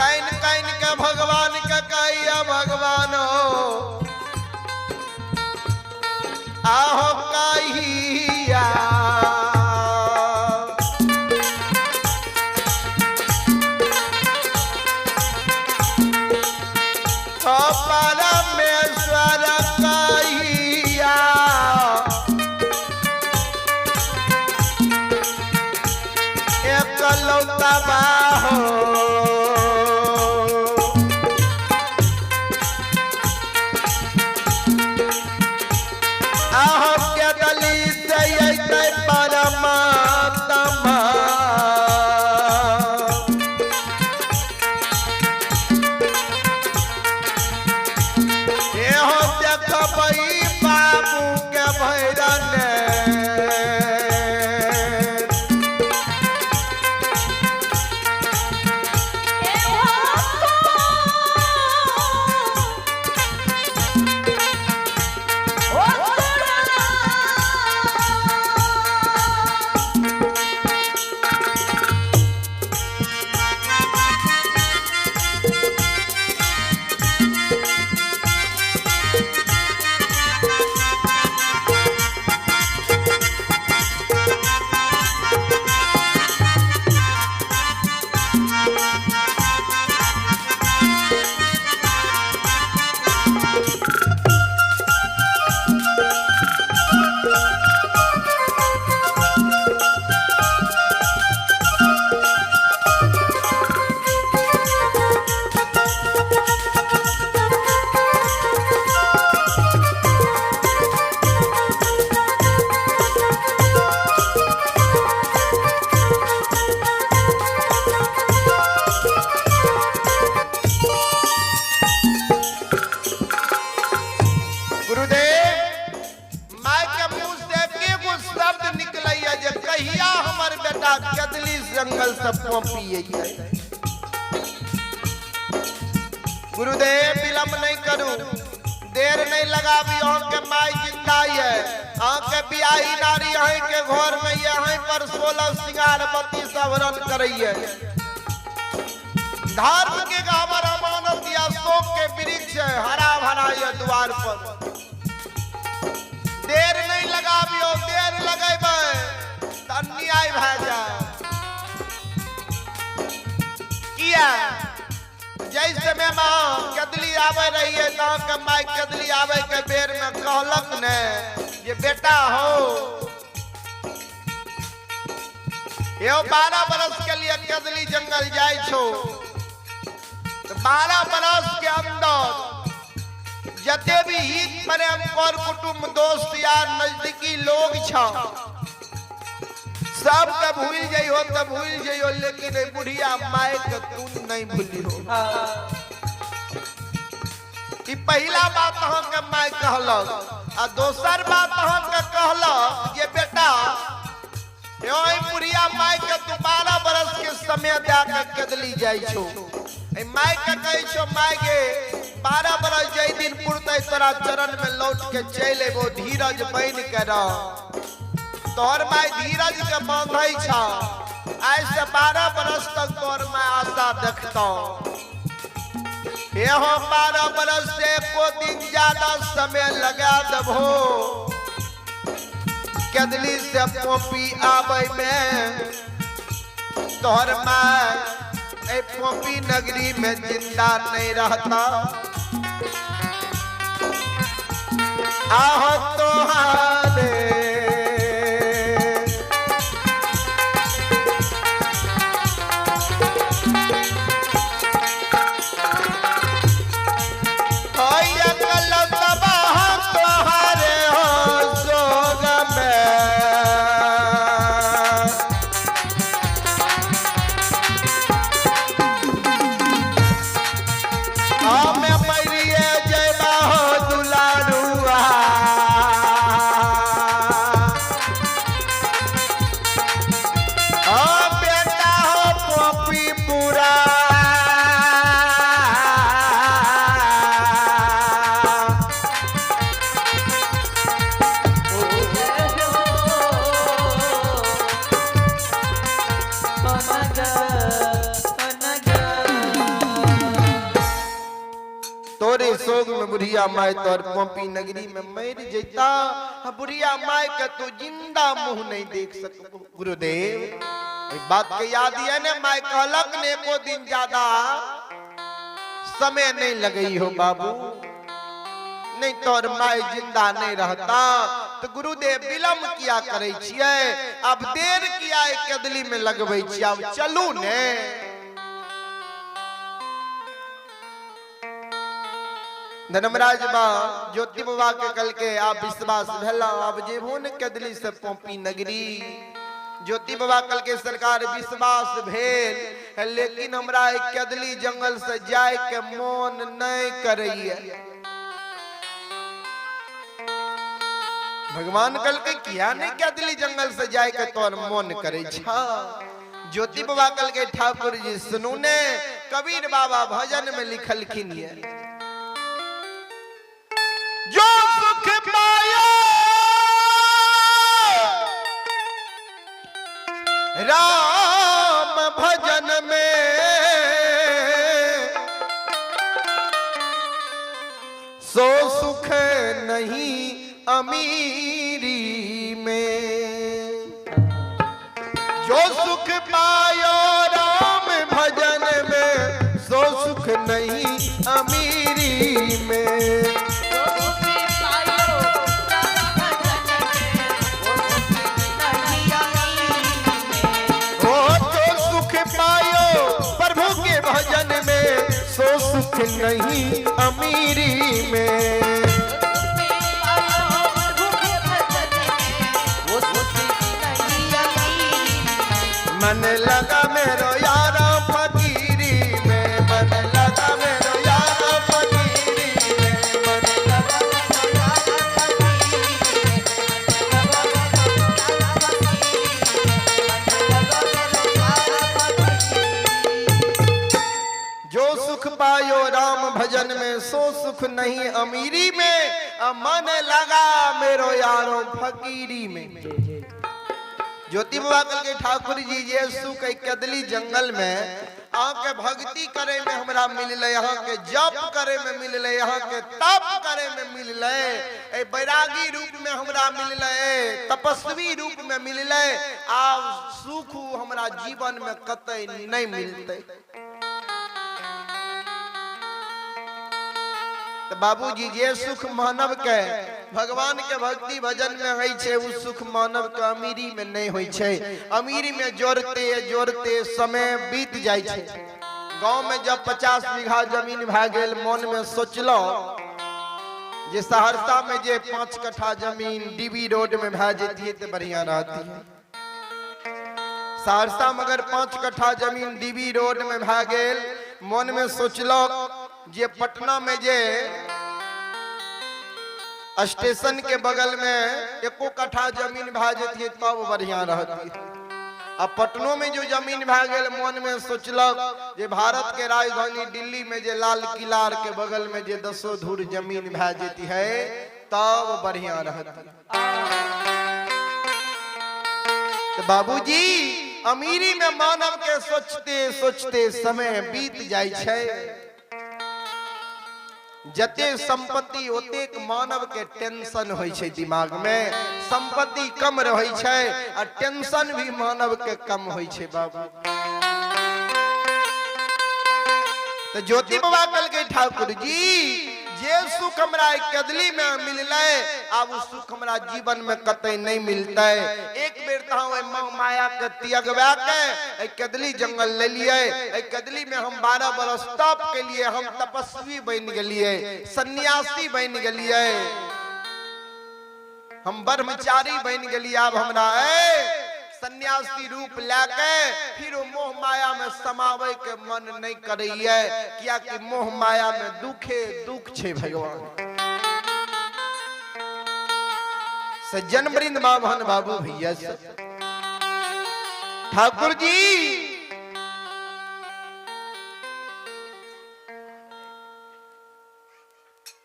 काइन काइन के भगवान के कहैया भगवान हो आहो कहिया ओ परमेश्वर कहिया एकलौता बाहो। आहो के गली से अइतै परमात्मा। एहो देखबै बाबू के भैरने। गुरुदेव, माय के मुंह से एकेगो शब्द निकलैया जे कहिया हमर बेटा कदली जंगल से पहुंची। गुरुदेव विलंब नहीं करू, देर नहीं लगाबी, अहाँ के माय जिंदा ये, अहाँ के बियाही नारी अहीं के घर में ये, अहीं पर 16 सिंगार 32 आवरण करैये। धर्म के हमर अमानत या शोक के वृक्ष है हरा भरा ये द्वार पर। देर नहीं लगाबियो, देर लगेबै तऽ अन्याय भए जाए। किया जै समय में अहाँ कदली आबै रहिए तऽ अहाँके माय कदली आबै के बेर में कहलक ने जे बेटा हो यो 12 बरस के लिए कदली जंगल जाइ छो, तो 12 बरस के अंदर जते भी हित प्रेम कर कुटुंब दोस्त यार नजदीकी लोग छ सबके भूल जइहो तो भूल जइहो, लेकिन ए बुढ़िया माय के तू नहीं भूलिहो। ई पहिला बात अहाँके माय कहलक। आ दोसर बात अहाँके कहलक जे बेटा यो बुढ़िया माय के तू 12 बरस के समय दए के कदली जाइ छो। ए माय के कहै छो माय गे 12 बरस जै दिन पुरतै तोरा चरण में लौट के चलि एबो, धीरज बनि के रह। तोहर माय धीरज के बांधै छ, आइ से 12 बरस तक तोहर माय आशा देखतौ। एहो 12 बरस से एको दिन ज्यादा समय लगा देबहो कदली से पोपी आबै में तोहर my A पोपी नगरी में जिंदा नहीं रहता। आहो तोहारे तोहारे हो सोग में। हमें मरिए जयबा हो दुलारुआ। शोक में बुढ़िया माय तोर पोपी नगरी में मर जैता। बुढ़िया माय के तू जिंदा मुंह नहीं देख सकबो। गुरुदेव बात के याद ये ने माय कहलक ने एको दिन ज्यादा समय नहीं लगई हो बाबू, नहीं तोर my जिंदा नहीं रहता। तो गुरुदेव विलम्ब किया करे छियै, अब देर किया कदली में लगबै छियै, अब चलू ने। धर्मराज बा ज्योति बाबा के कल के आप विश्वास भेला, अब जेबो ने कदली से पोपी नगरी। ज्योति बाबा कल के सरकार विश्वास भेल, लेकिन हमरा कदली जंगल से जाय के मन नहीं करैया। भगवान कल के किया नहीं कदली जंगल से जाय के तोर मन करे छा। ज्योति बाबा कल के ठाकुर जी सुनू ने, कबीर बाबा भजन में लिखलखिन ये जो सुख पाया राम भजन में, सो सुख नहीं अमीरी में। जो सुख पायो राम भजन में, सो सुख नहीं अमीरी में। ओ जो सुख पायो प्रभु के भजन में, सो सुख नहीं अमीरी में। मन लगा मेरो यारा फकीरी में, मन लगा मेरो यारा फकीरी में, मन लगा मेरो यारा फकीरी में, जो सुख पायो राम भजन में, सो सुख नहीं अमीरी में। मन लगा मेरो यारो फकीरी में। ज्योति बाबा कल के ठाकुर जी ये सुख कदली जंगल में आके भक्ति करे में हमरा मिलले, यहाँ के जप करे में मिलले, यहाँ के तप करे में मिलले, ए बैरागी रूप में हमरा मिलले, तपस्वी रूप में मिलले। आ सुख हमरा जीवन में कतई नहीं मिलते। तो बाबूजी जे सुख मानव के भगवान के भक्ति भजन में होइ छै, उ सुख मानव के अमीरी में नहीं होइ छै। अमीरी में जोड़ते जोड़ते समय बीत जाइ छै। गांव में जब 50 बीघा जमीन भए गेल, मन में सोचलहुं जे सहरसा में जे 5 कट्ठा जमीन डीबी रोड में भए जैतियै तऽ बढ़िया रहती। सहरसा में अगर 5 कट्ठा जमीन डीबी रोड में भए गेल, मन में सोचलक जे पटना में जे स्टेशन के बगल में एको कट्ठा जमीन भए जैतियै तब बढ़िया रहती। अब पटनो में जो जमीन भए गेल, मन में सोचलक जे भारत के राजधानी दिल्ली में जे लाल किला के बगल में जे 10 धूर जमीन भए जैती है तब बढ़िया रहती। तो बाबूजी अमीरी में मानव के सोचते सोचते समय बीत जाइ छै। जते संपत्ति ओतेक मानव के टेंशन होइ छै दिमाग में। संपत्ति कम रहै छै आ टेंशन भी मानव के कम होइ छै बाबू। तो ज्योति बाबा कहलकै ठाकुर जी जे सुख हमरा कदली में मिललै, आब उ सुख हमरा जीवन में कतई नहीं मिलतै। एक बेर तऽ हम मोह माया के त्यागवा के कदली जंगल ले लिए, कदली में हम 12 बरस तप के लिए हम तपस्वी बन गेलिए, सन्यासी बन गेलिए, हम ब्रह्मचारी बन गेलिए। आब हमरा सन्यासी रूप लैके फिर मोह माया में समावे के मन नहीं करैये, कियाकि मोह माया में दुखे दुख छे भगवान। सज्जन वृंद बाभन बाबू भैया ठाकुर जी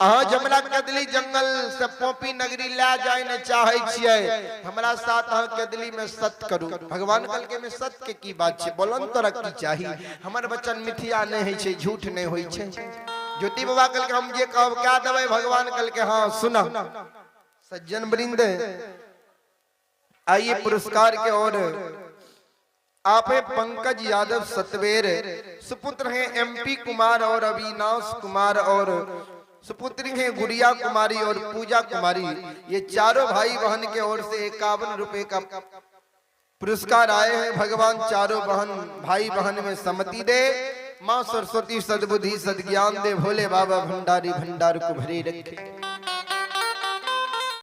अहाँ जमरा कदली जंगल से पोपी नगरी ला जाए ने चाहे छियै, हमरा साथ अहाँ कदली में सत करू। भगवान कहलकै में सत के की बात छै, बोलन तोरा की चाही? हमर वचन मिथ्या नहीं होइ छै, झूठ नहीं होइ छै। ज्योति बाबा कल के हम जे कहब क्या देबै? भगवान कल के हाँ सुना। सज्जन वृंद, आइए पुरस्कार के ओर। आप है पंकज यादव सतवेर, सुपुत्र हैं एमपी कुमार और अविनाश कुमार, और सुपुत्री हैं गुड़िया कुमारी और पूजा कुमारी। ये चारों भाई बहन के ओर से 51 रुपए का पुरस्कार आए हैं। भगवान चारों बहन भाई बहन में सम्मति दे, माँ सरस्वती सद्बुद्धि सद्ज्ञान दे, भोले बाबा भंडारी भंडार को भरे रखे।